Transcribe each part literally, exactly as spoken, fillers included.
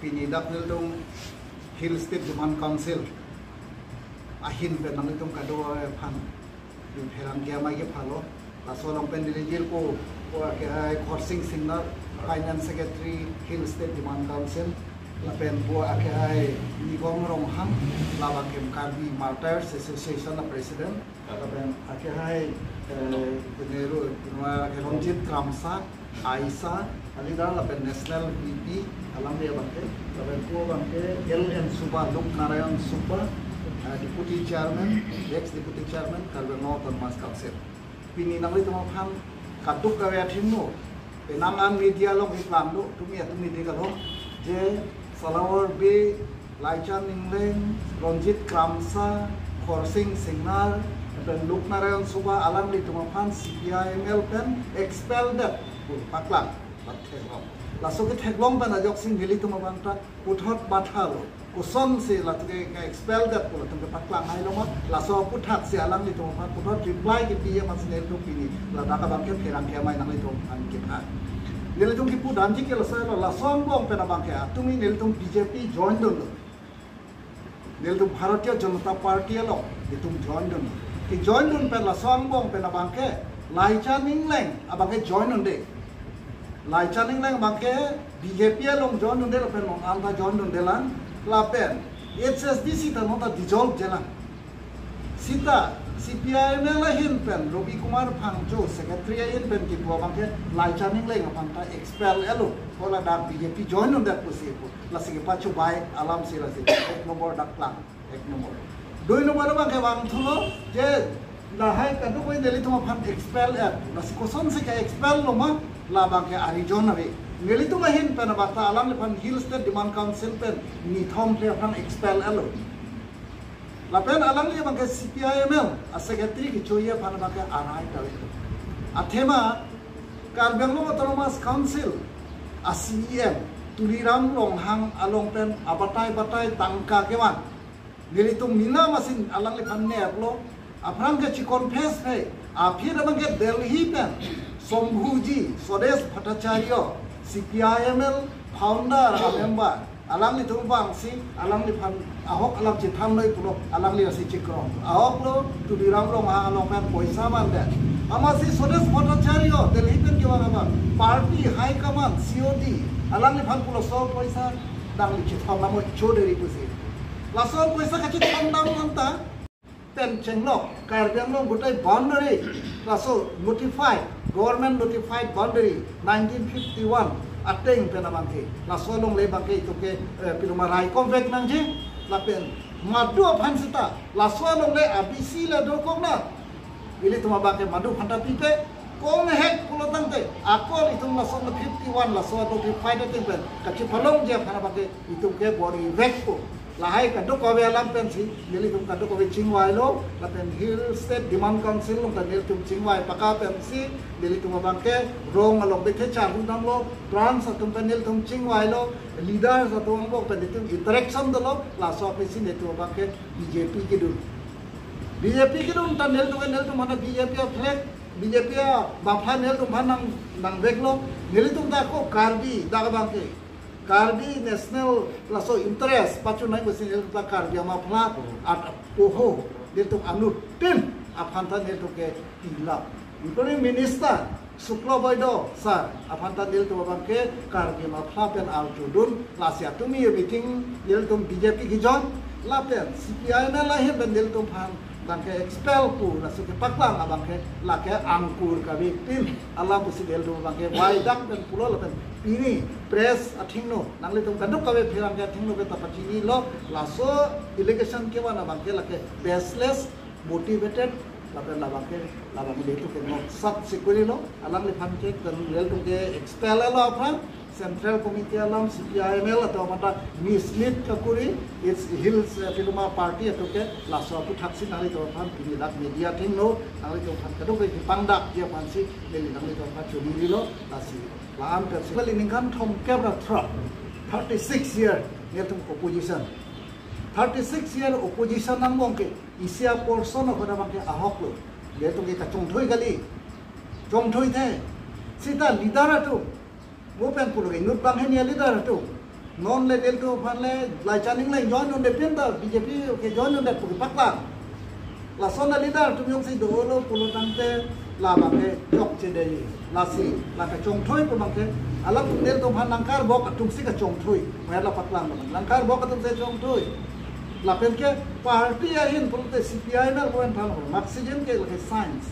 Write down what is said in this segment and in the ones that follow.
Pini dak nelitum Hill State Demand Council ahin pen nanglitum kadokave aphan pherangke amei kephalo. Laso along pen neli jirpo, po akehai Khorsing Singnar, Finance Secretary, Hill State Demand Council, lapen po akehai Nigom Ronghang, labang ke Karbi Martyrs Association a President, lapen akehai, eh, Nehru, Ronjit Kramsa, AISA a leader, lapen National V P, alangli abang ke, lapen po abang ke L N Suba, Lok Narayan Suba, eh, Deputy Chairman, ex Deputy Chairman, Karbi Anglong Autonomous Council. Pini nanglitum aphan kadokave athengno, penang an media along iplang do, tumi atumi de kalong, je Salawar Bey, Laichan Engleng, Ronjit Kramsa, Khorsing Singnar, pen Lok Narayan Suba, alanglitum aphan C P I M L pen expel det pu paklang, patheklong. Laso ketheklong pen ajoksi nelitum abang ta puthot mathalo. Kosonsi latum ke expel det pu latum ke paklang hailo ma, laso aputhaksi alanglitum aphan puthot reply kepi amatsi nelitum pini ladak abang ke pherangke amei nanglitum aphan kepha. Nelitum kipu damji ke laso lo, laso angbong pen abang ke atumi nelitum B J P join dunlo. Nelitum Bharatiya Janata Party along nelitum join dun. Ke join dun pen laso angbong pen abang ke Laichan Engleng abang ke join dunde. Laichan Engleng abang ke B J P along join dunde lapen non anta join dunde lang, lapen H S D C ta non ta dissolve jelang. Seta C P I M L ahin pen Ravi Kumar Phangcho secretary ahin pen kipu abang ke Laichan Engleng aphan ta expel etlo. Ko ladak B J P join dundet pusi pu. Lasi kepachobai alamsi lasi ek nombor dak lang. Ek nombor. Dui nombor abang ke vangthulo, je lahai kadokave nelitum aphan expel et. Lasi kosonsi ke-expel lo ma, labang ke a-reason ave. Nelitum ahin pen abang ta alangliphan Hill State Demand Council pen nithom ke aphan expel etlo. Lapen alangli abang ke C P I M L a secretary kechoji aphan abang ke arai ta ave. Athema Karbi Anglong Autonomous Council a C E M Tuliram Ronghang along pen abatai batai tangka kevan. Nelitum mina masin alangliphan neplo, aphrang ke chi-confess he, aphi abang ke Delhi pen Shambhuji, Swadesh Bhattacharya, C P I M L founder a member, alanglitum vangsi, alangliphan ahok alam chethan noi pulo, alangli asi chikrong. Ahok lo, Tuliram Ronghang along pen poisa mandet. Amatsi Swadesh Bhattacharya, Delhi pen kevan abang, party high command, C O D, alangliphan pulo laso poisa nangli chethon namo choderi pusi. Laso poisa kachethon dam anta, pen chenglok, Karbi Anglong gotai boundary, laso notified, government notified boundary, nineteen fifty-one ateng pen abang ke, laso alongle abang ke itum ke, eh, piloma raikom vek nangji, lapen madu aphan seta, laso alongle a B C le dokok na, ilitum abang ke madu aphan ta pipe, kong hek pulo tangte, ako itum laso fifty-one laso notified ateng pen kachepalongji aphan abang ke itum ke bor-i vekpo. Lahai kadokave alam pensi, nelitum kadokave chingvailo, lapen Hill State Demand Council along ta nelitum chingvai paka pensi, nelitum abang ke rong along bethe charhu damlo, branch atum pen nelitum chingvailo, leaders atum angbong pen nelitum interaction dolo, laso aphi si nelitum abang ke B J P kedun. B J P kedun ta nelitum ke nelitum aphan B J P a-flag, B J P a-muffler nelitum aphan nang, nangveklo, nelitum ta ako Karbi dak abang ke Karbi national laso interest pachunai pusi nelitum ta Karbi a-muffler at oho nelitum anuttin aphan ta nelitum ke pilap. Including Minister Sukla Baidya sir aphan ta nelitum abang ke Karbi a-muffler pen arjudun, lasi atumi meeting nelitum B J P kejoin, lapen C P I M L ahin pen nelitum aphan abang ke expel pu laso kepaklang abang ke lake angkur kave pin alam pusi nelitum abang ke vaidak pen pulo lapen pini press athengno nanglitum kadokave pherangke athengno ke ta pachinilo, laso allegation kevan abang ke lake baseless, motivated, lapen labang ke, labang ke nelitum ke not sat sikuri lo, alangliphan ke, nelitum ke expel lo aphrang, Central Committee alam, C P I M L atum aphan ta mislead kakuri, its Hills, eh, piloma party atum ke, laso aputhak si nanglitum aphan pini dak media athengno, nanglitum aphan kadokave kepangdakji aphan si, neli nanglitum aphan choningri lo, lasi, la-an pensi. Bali ningkan thomkep ra throk, thirty-six year, nelitum opposition. Thirty-six year opposition angbong ke, isi a-portion ahut abang ke ahok lo. Nelitum ke kachongthoi kali. Chongthoithe. Seta leader atum. Mo pen pulo ke inut banghini a-leader atum. Non le nelitum aphan le, lai chaning le join un-e pin ta, B J P ke join un-e pu paklang. Lason a leader atum jongsi dolo pulo tangte labang ke jokche dei. Lasi la kachongthui pu abang ke, alam nelitum aphan nangkarbok atum si kachongthui. Maya la paklang abang. Nangkarbok atum si chongthui. Lapen ke party ahin pulote C P I M L pu an thang. Marxism ke lake science.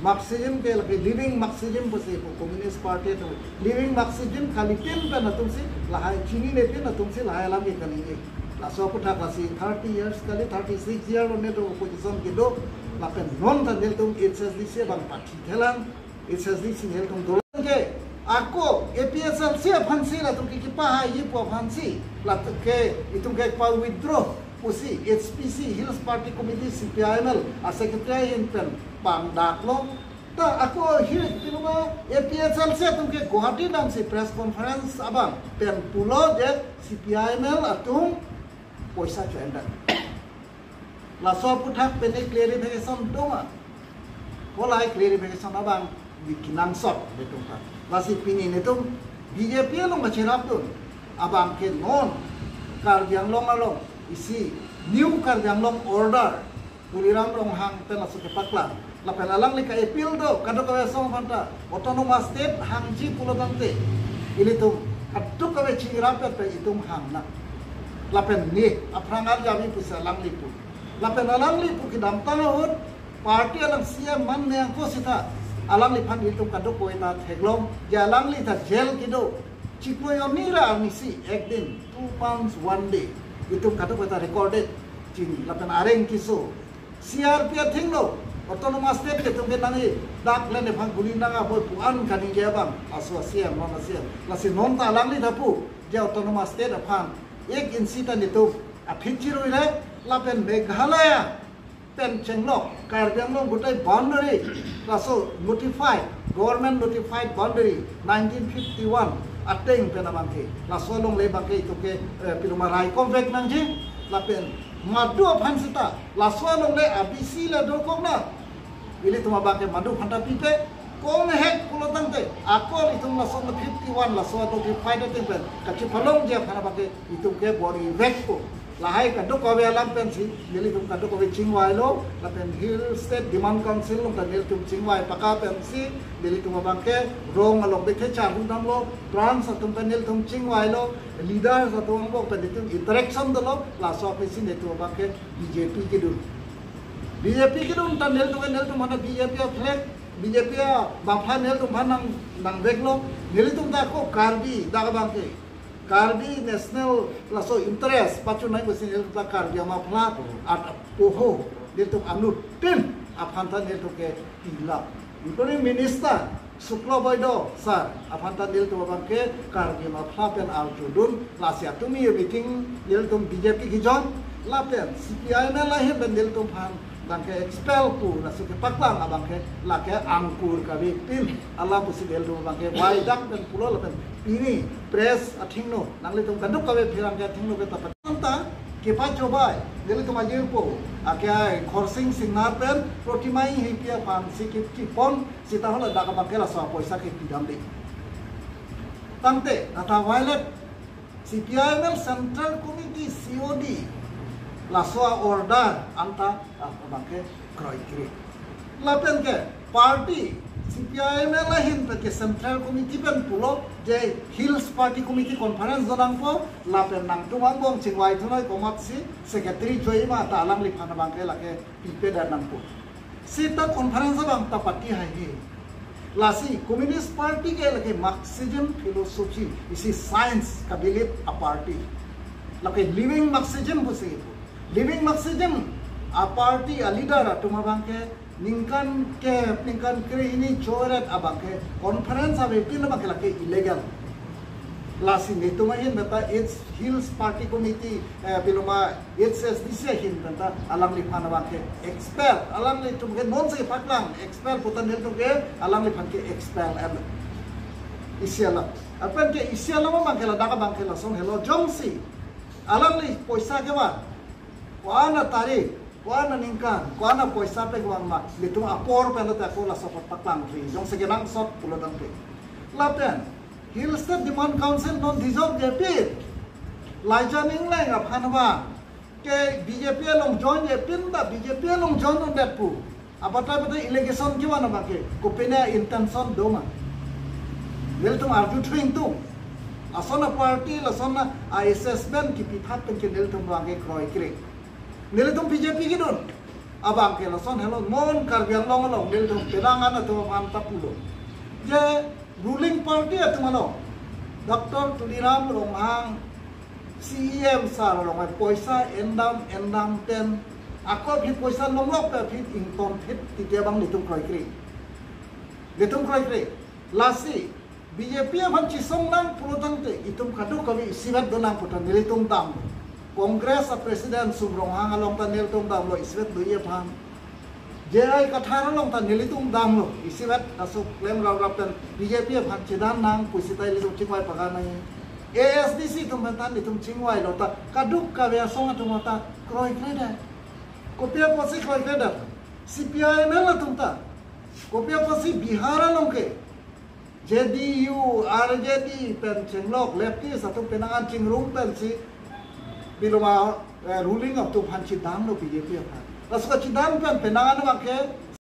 Marxism ke lake living Marxism pusi pu Communist Party atum. Living Marxism kali pin pen atum si lahai chinine pin atum si lahai alam ke kali ye. Laso aputhak lasi thirty years kali, thirty-six year lo netum opposition kedo. Lapen non ta nelitum H S D C abang pathi thelang. H S D C nelitum dolang ke ako A P H L C aphan si latum ke kipahai ye pu aphan si latum ke itum ke pa-withdraw pusi H P C, Hills Party Committee, C P I M L a secretary ahin pen pangdaklo. Ta ako hi pinuma A P H L C atum ke Guwahati damsi press conference abang pen pulo je C P I M L atum poisa cho-en dak. Laso aputhak pen clarification doma. Kolai clarification abang di kenangsot netum ta. Lasi pini netum B J P along kacherapdun abang ke non Karbi Anglong along isi New Karbi Anglong Order Tuliram Ronghang pen laso kepaklang. Lapen alangli ka-appeal do, kadokave asong aphan ta autonomous state hangji pulo tangte ilitum kadokave chingrapet pen itum hang nang. Lapen ne aphrang arjami pusi alangli pu. Lapen alangli pu kedamtang ahut party alang C M man ne angko sita alangliphan itum kadokave ta theklong, je alangli ta jail kedo. Chiklo yoni ra arnisi, ek din, two months, one day. Itum kadokave ta recorded chini, lapen areng keso. C R P P athengno, autonomous state ke itum ke nangji, dak le nephan guli nang aboi pu an kaningje abang, laso C M, non C M. Lasi non ta alangli ta pu, je autonomous state aphan, ek inchi ta netum aphi chirui re, lapen Meghalaya pen chenglok, Karbi Anglong gotai boundary, laso notified, government notified boundary, nineteen fifty-one ateng pen abang ke, laso along le abang ke itum ke, eh, pinuma raikom vek nangji, lapen madu aphan sita, laso along le A B C le dokok na. Ilitum abang ke madu aphan ta pipe, kong hek pulo tangte, ako itum laso fifty-one laso notified ateng pen kachipalongji aphan abang ke itum ke bor-i vekpo. Lahai kadokave alam pensi nelitum kadokave chingvailo, lapen Hill State Demand Council along ta nelitum chingvai paka pensi nelitum abang ke rong along bethe charhu damlo, trans atum pen nelitum chingvailo, leaders atum angbong pen nelitum interaction dolo, laso aphi si nelitum abang ke B J P kedun. B J P kedun ta nelitum ke nelitum aphan B J P a-flag, B J P a-muffler nelitum aphan nang, nangveklo, nelitum ta ako Karbi dak abang ke. Karbi national laso interest pachunai pusi nelitum ta Karbi a-muffler at poho nelitum anuttin aphan ta nelitum ke pilap. Including Minister Sukla Baidya sir aphan ta nelitum abang ke Karbi a-muffler pen arjudun, lasi atum ye meeting nelitum B J P kejoin, lapen C P I M L ahin pen nelitum aphan abang ke expel pu laso kepaklang abang ke lake angkur kave pin, hala pusi nelitum abang ke waidak pen pulo lapen pini press athengno nanglitum kadokave pherangke athengno ke tapat ta kepachobai nelitum aje po ake ai Khorsing Singnar pen Protima Enghipi aphan si kip kipon sita hala dak abang ke laso apoisa ke pidam de. Tangte nata violate C P I M L Central Committee C O D laso a-order anta abang ke kroikre. Lapen ke party C P I M L ahin pen ke Central Committee pen pulo je Hills Party Committee conference do nangpo, lapen nangtum angbong chingvai thunoi komatsi secretary choi ma ta alangliphan abang ke lake pipe da nangpo. Sita conference abang ta pati haihe. Lasi Communist Party ke lake Marxism philosophy, isi science kabilip a-party. Lake living Marxism pusi. Living Marxism a-party a-leader atum abang ke ningkan ke, ningkan kre-hini choret abang ke conference avepin abang ke lake illegal. Lasi netum ahin beta Hills Party Committee, eh, pinuma H S D C ahin pen ta alangliphan abang ke expel, alanglitum ke nonsi paklang expel pu ta nelitum ke alangliphan ke expel em. Isi alam. Lapen ke isi alam abang ke ladak abang ke lason helo jongsi alangli poisa kevan, ko-an a tarik, ko-an a ningkan, ko-an a poisa pekvang ma, nelitum apor pen lote ako laso apot paklangri, jongsi kenangsot pulo tangte. Lapen Hill State Demand Council non dissolve jepit. Laijang Engleng aphan abang ke B J P along join-e, pin ta B J P along join undet pu. Abatai batai allegation kevan abang ke kopine intention doma, nelitum arjuthu ingtung. Lason a-party, lason a-assessment kipithap pen ke nelitum abang ke kroikre. Nelitum B J P kedun abang ke lason helo, non Karbi Anglong along nelitum penang an atum aphan ta pulo, je ruling party atum along, Doctor Tuliram Ronghang C E M sir along poisa endam endam pen, ako aphi poisa longlok pen aphi ingtonphit titi abang nelitum kroikre. Nelitum kroikre. Lasi B J P aphan chesong nang pulo tangte itum kadokave isivet do nang pu ta nelitum damlo. Congress a-president Sum Ronghang along ta nelitum damlo isivet doji aphan. J I Kathar along ta nelitum damlo isivet, laso klem raurap pen B J P aphan chedan nang pusita ilitum chingvai pakan nang. A S D C atum pen ta nelitum chingvailo ta kadokave asong atum ta kroikredet. Kopi apotsi kroikredet? C P I M L atum ta. Kopi apotsi Bihar along ke J D U, R J D pen chenglok, leftist atum penang an chingrum pensi biloma, eh, ruling atum aphan chedanlo B J P aphan. Laso kachedan pen penang an abang ke